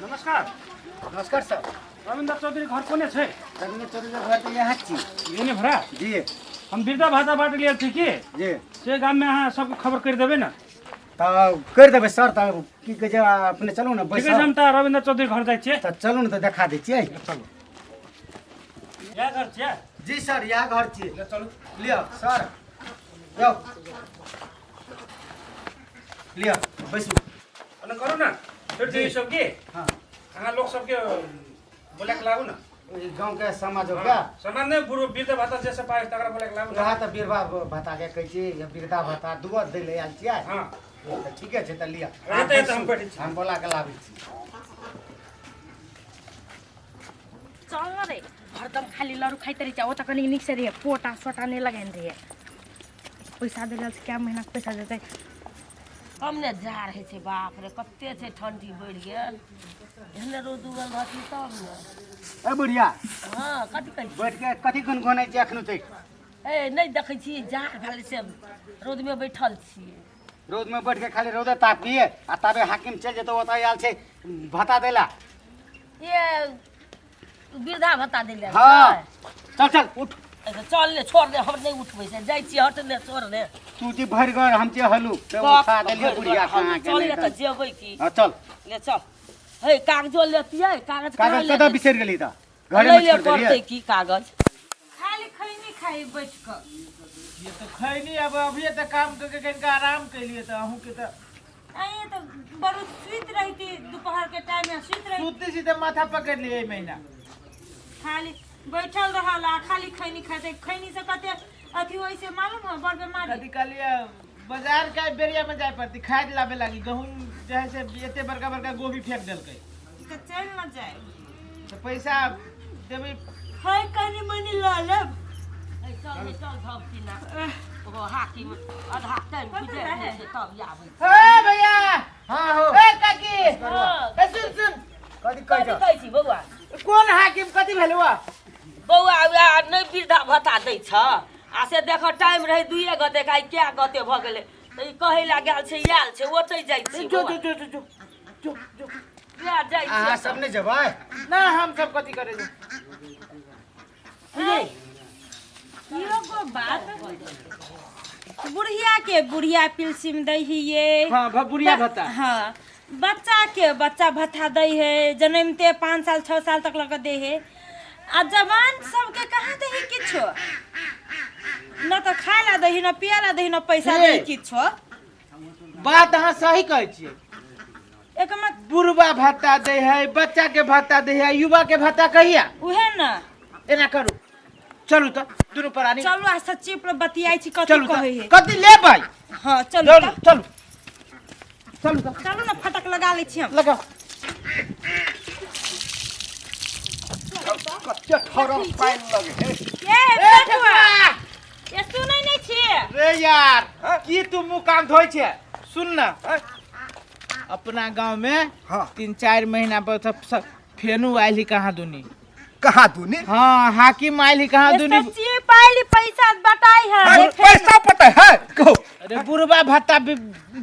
नमस्कार। नमस्कार सर। रविन्द्र चौधरी घर कोने छै? रविन्द्र चौधरी के घर तऽ यहाँ छी। एने भरा? जी। हम वृद्धा भाता बाँट लेल छी की? जी। से गाममे अहाँ सबके खबर करि देबै ने? तऽ करि देबै सर। तऽ की कहै छै, अपने चलू ने। ठीक बैस छै, हम तऽ रविन्द्र चौधरी घर जाइ छियै। तऽ चलू ने, तऽ देखा दै छियै। चलू, इएह घर छियै? जी सर, इएह घर छियै। ले चलू। लिअ सर, यौ लिअ, बैसू। ओना करू ने फेर जे ई सब की। हँ। अहाँ लोक सबके बोलाके लाबू ने। ई गाँवके समाज हो क्या? समाज नहि, बुढ़ वृद्ध भाता जे सब पाइ तकरा बोलाके लाबू ने। वएह तऽ वृद्धा भत्ताके कहै छी, वृद्धा भत्ता दूगो दै लए आयल छियै। हँ। तऽ ठीके छै, तऽ लिअ। एतै एतै हम बैठै छी। हम बोला के लाबै छी। चल न रे, हरदम खाली लड़ू खाइत रहै छै। ओ तऽ कनि नीकसँ रहियै, पोटा सोटा नहि लगेने रहियै। पैसा देल छै, कए महीनाके पैसा देतै? हम ने जा रहै छै। बाप रे, कते छै, ठंडी बढ़ि गेल। एहने रौद उगल रहती तब ने। ए बुढ़िया। हँ, कथी कहै छी? बैठ के कथी गुनगुनाइ छै एखनो तक? ए, नहि देखै छी, जाड़ भेल से रौदमे बैठल छियै। रौदमे बैठ के खाली रौदे तापिए आ ताबे हाकिम चलि जेतौ। ओतऽ आयल छै भत्ता दै ला। ए, वृद्धा भत्ता दै लए? हँ, चल चल, उठ। चल ने, छोड़ दे, हम नहि उठबै से जाइ छियै। हट ने, छोड़ ने। तू जी भरि घर, हम जे हलू तऽ उठा देलियै बुढ़िया के अहाँके। चल नहि ने तऽ जेबै की। हँ, चल। ले चल। हे, कागजो लेतियै? कागज कहाँ कागज ले कतऽ बिसरि गेली? तऽ घरेमे लै ले छोड़ि पड़तै देलियै। की कागज? खाली खैनी खाई बैठ कऽ। ये तो खैनी, अब अभिये तऽ काम करके कनिका आराम कैलिए, तऽ अहूँके तऽ अहीं तऽ बड़ू सुति रहिती, दोपहर के टाइम में सुति रही। सुतती छी तऽ माथा पकड़ लिए एहि महीना। खाली बैठल रहल आ खाली खैनी खाते। खैनी से कते अथी होइ से मालूम है? बड़ बीमारी। कथी कहलिए, बाजार के बेरिया में जाय पड़ती खाद लाबे लागी। गहूम जे है से एते बड़का बड़का गोभी फेंक देलकै। तऽ चलि न जाय। तऽ पैसा देबै। है, कनी मनी लऽ लेब। ए, चल ने, चल झपकी ना। ओहो हाकिम आधा टाइम गुजरि जाइ छै तब आबै छै। हे भैया। हँ हो। ए काकी। हँ। ए सुन सुन। कथी कहै कथी छौ? कहै छी बौआ? कोन हाकिम, कथी भेल बौआ? बौआ, वएह नहि वृद्धा भत्ता दै छ आ से देख, टाइम रहै दुइए गते, आइ कए गते भऽ गेलै। तऽ ई कहै लए गेल छै, आयल छै, ओतहि जाइ छी। जो। बौआ। जो जो जो जो जो। वएह जाइ अहाँ छी। सब नहि जेबै? ना, हम सब कथी करे जो। एगो बात, बुढ़िया के बुढ़िया पिलसिम दै हियै। हाँ, बुढ़िया भत्ता। हाँ, बच्चा के बच्चा भत्ता दै है, जनमते 5 साल 6 साल तक लग दे है, आ जवान सबके कहाँ दै है किछो न? तऽ खाय ला दै है, न पिए ला दै है, न पैसा दै हे। किछो। बात अहाँ सही कहै छियै। एक मत बुढ़वा भत्ता दै है, बच्चा के भत्ता दै है, युवा के भत्ता कहिया? उहे न। एना करू, चलू तऽ दुनू प्राणी। चलू, आ सच्ची पर बतियाइ छी, कथी चलू कहै तऽ है। कथी लेबै? हाँ, चलू। चलू। तऽ चलू चलू तऽ। चलू ने, फटक लगा लै छी हम। लगाओ। कते ठरम पानि लगे हे। ए ए बटुआ। ठकुआ! ए, सुनै नहि छियै? रे यार, की तू मुँह कान धोइ छै? सुन न, अपना गाँव में 3-4 महीना पर सब सब फेनू आयल ही कहाँ दुनी। कहाँ दुनी? हाँ, हाकिम आयल ही कहाँ ए, दुनी। सच्ची पाइली पैसा बटाई है। हैं, पैसा पता है कहो। अरे, बुढ़वा भत्ता भी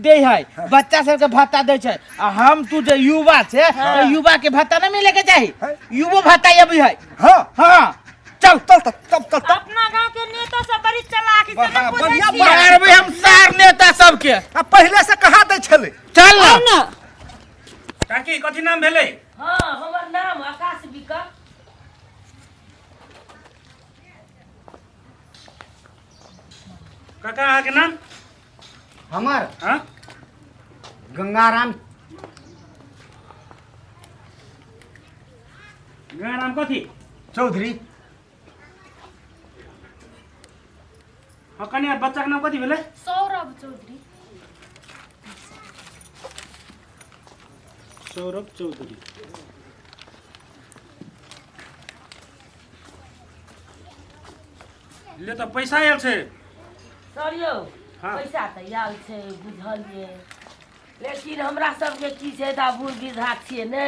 दै है, बच्चा सबके भत्ता दै छै, आ हम तू जे युवा छै, तऽ युवा के भत्ता नहीं मिले के चाही? युवो भत्ता अभी है। हाँ। हाँ, चल। चल चल तब, चल तब। अपना गांव के नेता सब बड़ी चालाक से वाह, ने बुझै बढ़िया छियै। बात। मारबै हम सार नेता सबके। आ पहिले से कहाँ दै छलै? चल आउ न। ने। काकी, कथी नाम भेलै? हँ, हमर नाम आकाश बिका। काका, अहाँके नाम? हमर हँ। गंगाराम। गंगाराम कथी? चौधरी। हँ कनिया, बच्चाके नाम कथी भेलै? सौरभ चौधरी। सौरभ चौधरी। ले तऽ पैसा आयल छै। सर यौ। हाँ। पैसा तऽ आयल छै, बुझलियै, लेकिन हमरा सबके की छै तऽ आब बूढ़ वृद्धा छियै ने,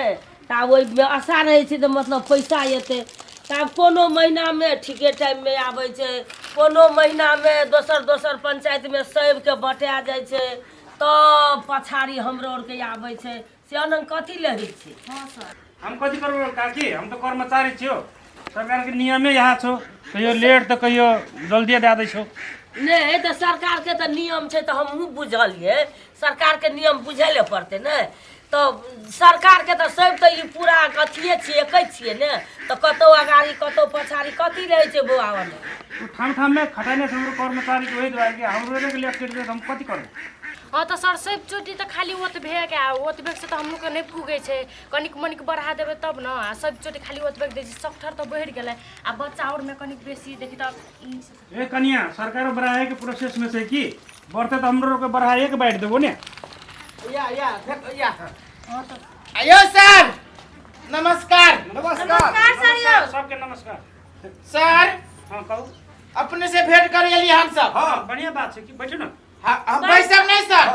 तऽ आब ओहिमे आशा रहै छै तऽ मतलब पैसा एतै। तऽ आब कोनो महीनामे ठीके टाइममे आबै छै, कोनो महीनामे दोसर दोसर पंचायतमे सबके बँटा जाइ छै तब पछाड़ी हमरो आरके आबै छै से अनंग कथी ले होइ छै। हम कथी करबै काकी, हम तऽ कर्मचारी छियौ, सरकारके नियमे इएह छौ, कहियो लेट तऽ कहियो जल्दिए दए दै छौ। नहि तऽ सरकारके तऽ नियम छै, तऽ हमहूँ बुझलियै, सरकारके नियम बुझै लए पड़तै ने। तऽ सरकारके तऽ सब तऽ ई पूरा अथिए छियै, एकै छियै ने, तऽ कतहु अगाड़ी कतहु पछाड़ी कथी रहै छै बौआ? ओने ठाम ठाममे खटाइने छै हमरो कर्मचारीके, ओहि दुआरे कि हमरो के लेट करि देबै तऽ हम कथी करबै? हँ तऽ सर, सब चोटी तऽ खाली ओतबे के आ ओतबे से तऽ हमलोग के नहि पुगै छै। कनिक मनिक बढ़ा देबै तब ने। आ सब चोटी खाली ओतबे के दै छै, सफ्टर तऽ बढ़ि गेलै आ बच्चा आओरमे कनिक बेसी देखी तऽ। ए कनिया, सरकारो बढ़ाएके प्रोसेसमे छै कि बढ़तै तऽ हमरो के बढ़ाए के बाँटि देबो ने। या या देख या। आयो सर, नमस्कार। नमस्कार। सर यौ। सबके नमस्कार। सर। हाँ, कहू। अपने से भेंट करे एली हम सब। हाँ, बढ़िया बात छै कि बैठू ने। हाँ, हम बैसब नहीं सर,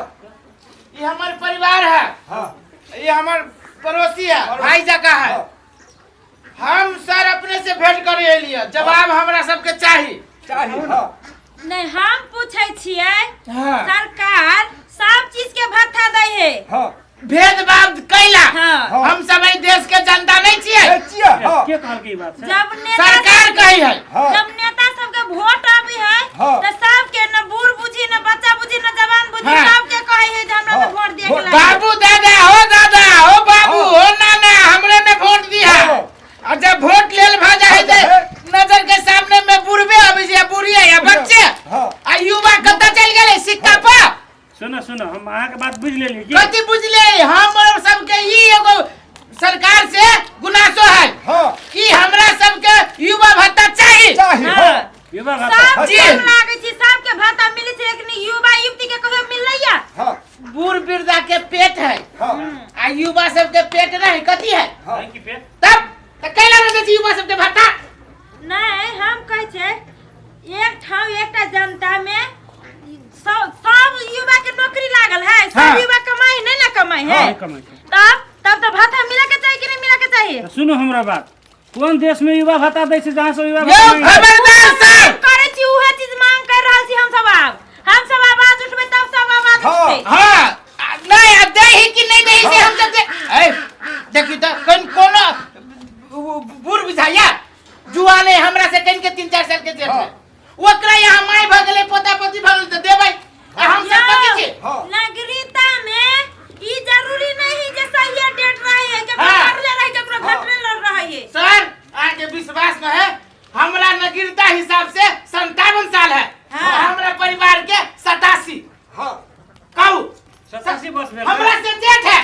ये हमार परिवार है। ये हमार पड़ोसी है, भाई जका है। हम सर अपने से भेंट करे एलिए, जवाब हमरा सबके चाही। चाही, हाँ। नहि, हम पूछै छियै, हाँ। सरकार सब चीज के भत्ता दै है। भेदभाव कैला? हाँ। हम सब एहि देश के जनता नहीं छियै? ए छियै, हाँ। के कहलकै ई बात से? जब नेता सरकार कही है। जब नेता सबके वोट आबै है तऽ सबके न बूढ़ बुझी, न बच्चा बुझी, न जवान बुझी, सबके कहै है जे हमरा तऽ वोट दिए के लागे। बाबू दादा हो, दादा हो, बाबू हो, नाना, हमरे में वोट दिया। और जब वोट लेल भ जाए है ते नजर के सामने में बुढ़बे आबै छै, बुढ़िया या बच्चे। आ युवा कतऽ चलि गेलै सिक्का पर? सुनो सुनो, हम अहाँके बात बुझि लेलियै की। कथी बुझले? हमर सबके ई एगो सरकार से गुनासो है कि हमरा सबके युवा भत्ता चाही। चाही, हाँ। युवा भत्ता। सब जी। काम लागै छै, सबके भत्ता मिलै छै, लेकिन युवा युवती के कहियो मिलैया? बूढ़ वृद्धा के पेट है आ युवा सबके पेट नहीं, कथी है? नहीं की पेट? तब तऽ कैला नहि दै छै युवा सबके भत्ता? नहि, हम कहै छै एक ठाम एकटा जनता में सब सब युवा के नौकरी लागल है, सब युवा कमाई नहीं ना कमाई है? नहीं कमाई छै। तब तब तो भत्ता मिले के चाहिए कि नहीं मिले के चाहिए? तऽ सुनू हमरा बात, कोन देश में युवा भत्ता दै छै जहाँ से युवा यौ भत्ता नहीं है? खबरदार सर। करै छी उहे चीज मांग कर रहल छी हम सब। आब हम सब आवाज उठबै तब सब आवाज उठतै। हाँ, नहीं, अब दे ही कि नहीं दे ही से हम सब दे। ए देखी तो कौन कोनो बूढ़ बुझाइया जुआने हमरा से कन के 3-4 साल के जेठ है, ओकरा यहाँ माय भ गेलै, पोता पोती भ गेलै तऽ देबै, आ हम सब कथी छी? नागरिकता में ई जरूरी नहीं है जे सही डेट रहे है, केकरो मरले रहे, केकरो घटले लड़ रहे है। सर, अहाँके विश्वास न है, हमरा नागरिकता हिसाब से 57 साल है। हमरा परिवार के 87। कहू। 87 वर्ष भेल। हमरा से जेठ है।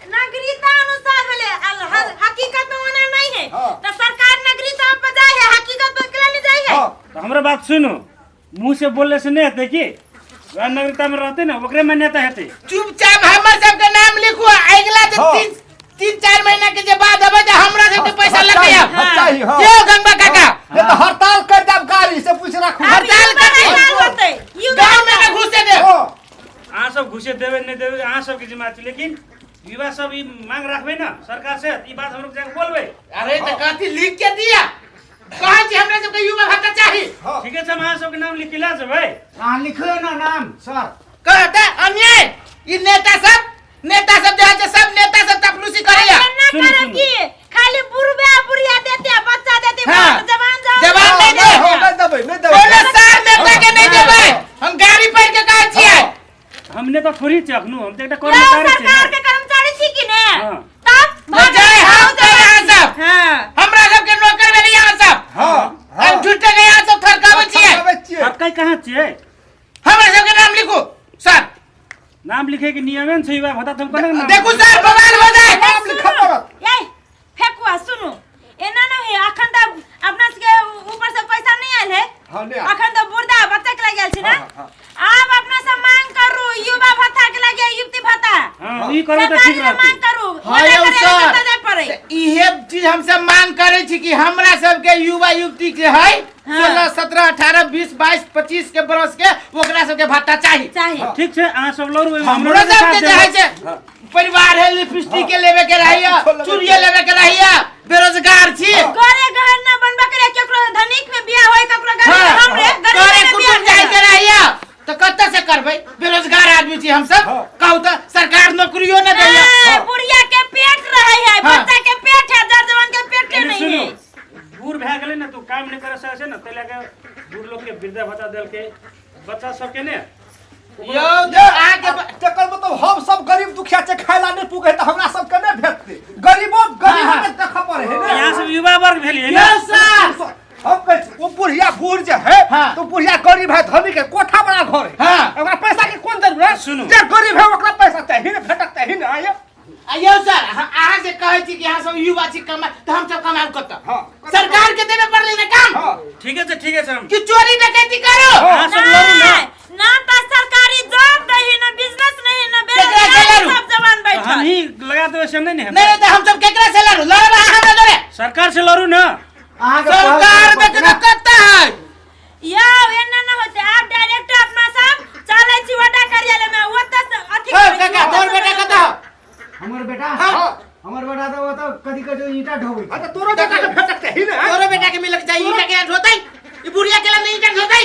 नागरिकता अनुसार भेलै, हकीकत में ओना नहीं है। तो सरकार नागरिकता पर जाय है, हकीकत पर केला नहीं जाय है? तऽ हमरा बात सुनू, मुंह से बोलले से नहीं हेतै कि वएह नागरिकता में रहतै ने ओकरे मान्यता हेतै। चुपचाप हमर सबके नाम लिखू, अगला जे 3-4 महीना के जे बाद अबै तऽ हमरा सबके पैसा लगै। चाही, हाँ। यौ गंगा काका। नहीं तो हड़ताल कर देब, गाड़ी से पूछ राखू। हड़ताल कथी? हड़ताल होतै युवा गाँव में न घुसे देब। अहाँ सब घुसे देबै नहि देबै अहाँ सबके जिम्मा छै, लेकिन युवा सब ई मांग राखबै ने सरकार से, ई बात हमलोग जाके बोलबै। अरे तऽ कथी लिख के दिया? कहै छी हमरा सबके युवा भत्ता चाही। ठीके छै, हम अहाँ सबके नाम लिख के लए जेबै। अहाँ लिखियौ ने नाम सर। कहते अन्याय ई नेता सब, नेता सब जे है छै, सब नेता सब चापलूसी करैया। एना सुनू, करब सुनू। की खाली बुढ़बे बुढ़िया देते, बच्चा देते, जवान जाओ। जवान नहीं दे। हाँ, नहीं देबै, नहीं देबै। कोनो सर नेता के नहीं देबै, हम गाड़ी पढ़ के कहै छियै। हम नेता थोड़ी छियै अखनो, हम तऽ एकटा यौ, कर्मचारी छियै सरकार ने। के कर्मचारी छी कि ने? तब न जाय हम तऽ यहाँ सब। हमरा सबके नौकर भेलै यहाँ सब। हम झूठे के यहाँ सब थरकाबै छियै। थरकाबै छियै। थरकाइ कहाँ छियै? हमरा सबके नाम लिखू सर। नाम लिखे के नियमे ने छै युवा भत्ता, तऽ हम केना नाम देखू सर, बवाल हो जाए। नाम लिखऽ पड़त। ए फेकुआ, सुनू, एना नहीं है। अखन तऽ अपना सबके ऊपर से पैसा नहीं आयल है। हाँ, नहीं आयल। अखन तऽ बुढ़ा बच्चा के लागि आयल छै ने। हाँ, हाँ। आब अपना सब मांग करू युवा भत्ता के लागि, युवती भत्ता। हाँ, ई करबै तऽ सरकारी ठीक ले रहतै। मांग करू। हाँ ओना यौ करे सर, कतऽ जाय पड़ै। तऽ इहे चीज हमसब मांग करै छी कि हमरा सबके युवा युवती के है 16 17 18 20 22 25 के बरस के, ओकरा सबके भत्ता चाही। चाही। ठीक छै, अहाँ सब लड़ू, ओहिमे हमरो हमरो सबके साथ जे है देबै। से परिवार है, लिपस्टिक के लेवे के रहैया, हाँ, चूड़िए लेवे के रहैया, बेरोजगार छी। घरे घर ना बनबा के रहे, केकरो धनिक में बियाह होय, केकरो गरीब में। हमरे गरीब करे में बियाह कुटुम जाय के रहैया। तऽ कतऽ से करबै? बेरोजगार आदमी छी हमसब। कहू तऽ सरकार नौकरियो न दैया। ए, बुढ़िया के पेट रहे है, बच्चा के पेट है, जर जवान के पेट एने नहीं सुनू है। बूढ़ भए गेलै ने तू काम नहि करे सकै छै ने, ताहि लए के बूढ़ लोग के वृद्धा भत्ता देलकै, बच्चा सबके ने। यौ अहाँके तकर मतलब हम सब गरीब दुखिया छै, खाय ला नहि पुगे तऽ हमरा सबके नहि भेटतै। गरीबो गरीब के देखऽ पड़े है ने। यहाँ सब युवा वर्ग भेलियै ने। यौ सर हम कहै छी ओ बुढ़िया बूढ़ जे है तो बुढ़िया गरीब है, धनी के कोठा बड़ा घर है, ओकरा पैसा के कोन जरूरत है? सुनू। जे गरीब है ओकरा पैसा चाही ने, भेटक चाही ने। आये आ यौ सर, अहाँ जे कहै छी कि अहाँ सब युवा छी कमा, तऽ हम सब कमाब कतऽ? सरकार के देबे पड़लै ने काम। ठीके छै, ठीके छै। हम कि चोरी डकैती करू? अहाँ सब लड़ू ने। नहीं, ना तो सरकारी जॉब दही ना बिजनेस नहीं ना केकरा से बेरोजगारी, लड़ू? सब जवान तऽ बैठल। हम ही लगा देबै से नहि ने हेतै। नहीं नहीं, तऽ हम सब केकरा से लड़ू? लड़ब अहाँ हमरा जोरे? सरकार से लड़ू ने। अहाँके सरकार पहल देखियौ तऽ कतऽ है। यौ एना न होते, आप डायरेक्ट अपना सब चलै छी वडा कार्यालय में, ओतऽ से अथी ओ करै छी, काका, ओतऽ तोहर से बेटा कतऽ हौ? हमर बेटा? हाँ। हमर बेटा तऽ ओतऽ कथी कहै छै ईंटा ढोबै हाँ तऽ तोरो बेटा के भेटक चाही ने। तोरो बेटा के मिलक चाही, ईंटा के ढोतै? ई बुढ़िया के लग ईंटा ढोतै?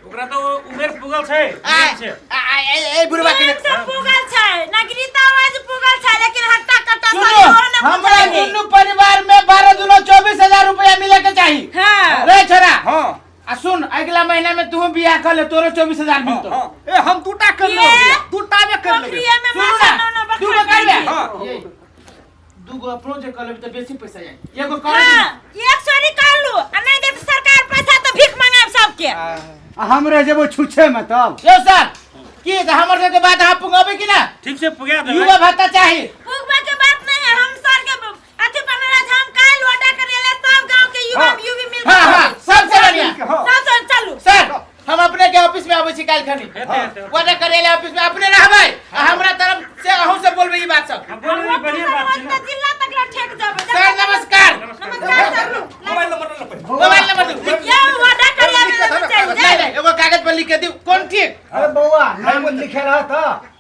ओकरा तऽ ओ उमेर पुगल छै, आ छै। आ आ ए बुढ़वा के प्रेम से पुगल छै, नागरिकता वाइज पुगल छै, लेकिन हट्टा कट्टा सुनो सब और न हमरा बुझाइ है। दुनू परिवार में 12 दुनो 24,000 रुपया मिले के चाही। हाँ। रे छोरा। हाँ। आ सुन, अगला महीना में तू बियाह कर ले, तोरो 24,000 मिलतो। हाँ। ए हम दूटा कर ये? लेबै, दूटा में कर लेबै। पोखरिये में सुनू माछा ना, नौ नौ दू गो बखरा करबे? खाइ। हाँ। ये, दू गो अपनो जे कर लेबै तऽ बेसी पैसा जाय। एगो कर हाँ, एक सौ निकाल लू, आ नहीं देत सरकार पैसा तो भीख मंगाएब सबके। आ हम रह जेबो छुछे में तब। यौ सर, की तऽ हमर सबके बात अहाँ पुगाबै कि ना? ठीक से पुगा देबै। युवा भत्ता चाही। पुगबा के बात नहीं है, हम सर के अथी पर रहे, हम काल वाडा करेले सब गांव के युवा युवी मिल हाँ हाँ, सबसे बढ़िया। सब सब चलू। सर, हम अपने के ऑफिस में आबै छी काल्हि खनी। हेतै, हेतै। वादा करेले ऑफिस में अपने रहबै, आ हमरा तरफ से अहूँ से बोलबै ई बात सब। हम बोलबै, बढ़िया बात छै ने। जिला तक ला ठेक जाबे। सर नमस्कार। नमस्कार सर। मोबाइल नंबर ले पहिले। मोबाइल नंबर दिउ। यौ वाडा करेले में चल नहीं जाए। नहीं, एगो कागज पर लिख के दिउ। कोन ठीक? अरे बौआ नाम लिखे रह तऽ।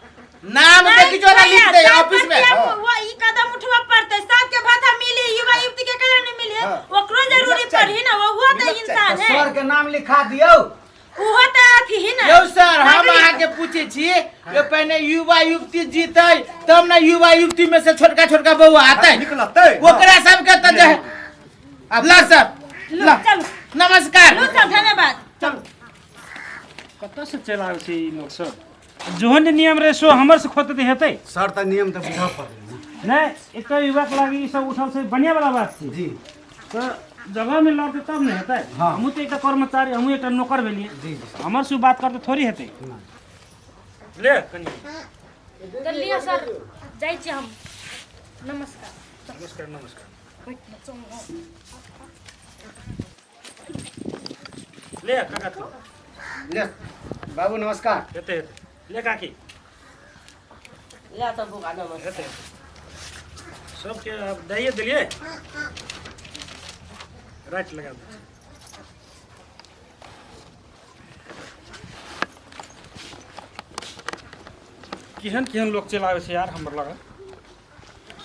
नाम देखी जो ना लिख दे ऑफिस में। वो ई कदम उठवा पड़ते, सबके भत्ता मिली, युवा युवती के कहे नहीं मिले, ओकरो जरूरी पड़ी ना, वो तो इंसान है। सर के नाम लिखा दियौ। उहो तो अथी ही ना। यौ सर, हम अहाँ के पूछे छी, यो पहिने युवा युवती जीतै तब ना युवा युवती में से छोटका छोटका बौआ आतै, निकलतै। ओकरा सबके तऽ जे ला सर, ला। चलू। नमस्कार। लू सर, धन्यवाद। चलू। कतऽ से चलि आबै छै ई लोग सब? जोहन नियम रहे सो हमर से खोतते हेतै। सर तऽ नियम तऽ बुझऽ पड़लै ने। नहि, एकटा युवाके लागि ई सब उठल छै, बढ़िया वाला बात छै। जी। तऽ जगह में लड़तै तब ने हेतै। हाँ। हमहूँ तऽ एकटा कर्मचारी, हमहूँ एकटा नौकर भेलियै। जी, जी। हमर से बात करते थोड़ी हेतै। ले कनि। तऽ लिअ सर, जाइ छी हम। नमस्कार। नमस्कार नमस्कार। बैठ न, चलू। ले काका तू। ले बाबू नमस्कार। हेतै हेतै। ले काकी। ले तऽ बौआ नमस्कार। हेतै। सबके आब दैये देलियै। राइट लगा दै छी। केहन केहन लोग चलि आबै छै यार हमर लग।